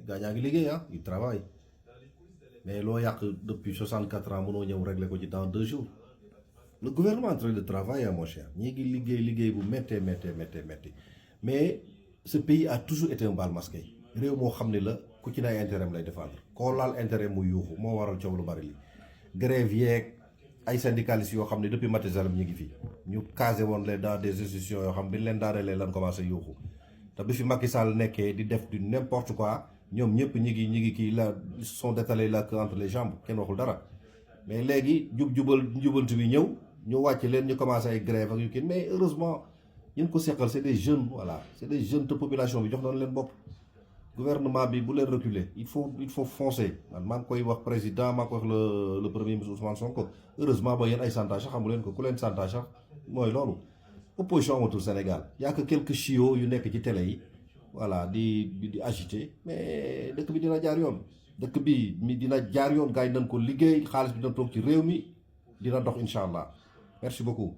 gaa ñaa ngi liggéey ah ils travaillent mais loo yàq depuis 64 ans mënoo ñëw régler ko ci dans 2 jours le gouvernement est en train de travailler mon cher ñi ngi liggéey bu méttee mais ce pays a toujours été un bal masqué réew moo xam ne la ku ci nay intérêt lay défendre koo laal intérêt mu yuuxu moo waral coow lu bari li grève yeeg ay syndicalistes yoo xam ne depuis Macky Sall ñu ngi fii ñu casé woon leen dans des institutions yoo xam bi leen daanelee lan commencé yuuxu te bi fi Macky Sall nekkee di def du n'importe quoi ñoom ñëpp ñi ngi kii la sont détalés la queue entre les jambes kenn waxul dara mais léegi jubantu bi ñëw ñu wàcc leen ñu commencé ay grève ak yu kii mais heureusement ñun ko seqal c'est des jeunes voilà c'est des jeunes te population bi jox doon leen bopp gouvernement bi bu leen reculer il faut foncer man maa ngi koy wax président maa ngi koy wax le premier ministre Ousmane Sonko heureusement ba yéen ay chantage sax xamu leen ko ku leen chantage sax mooy loolu opposition amatul Sénégal y a que quelques chiots yu nekk ci télé yi voilà di agiter mais dëkk bi dina jaar yoon dëkk bi mi dina jaar yoon gars yi nañ ko liggéey xaalis bi dina toog ci réew mi dina dox incha allah merci beaucoup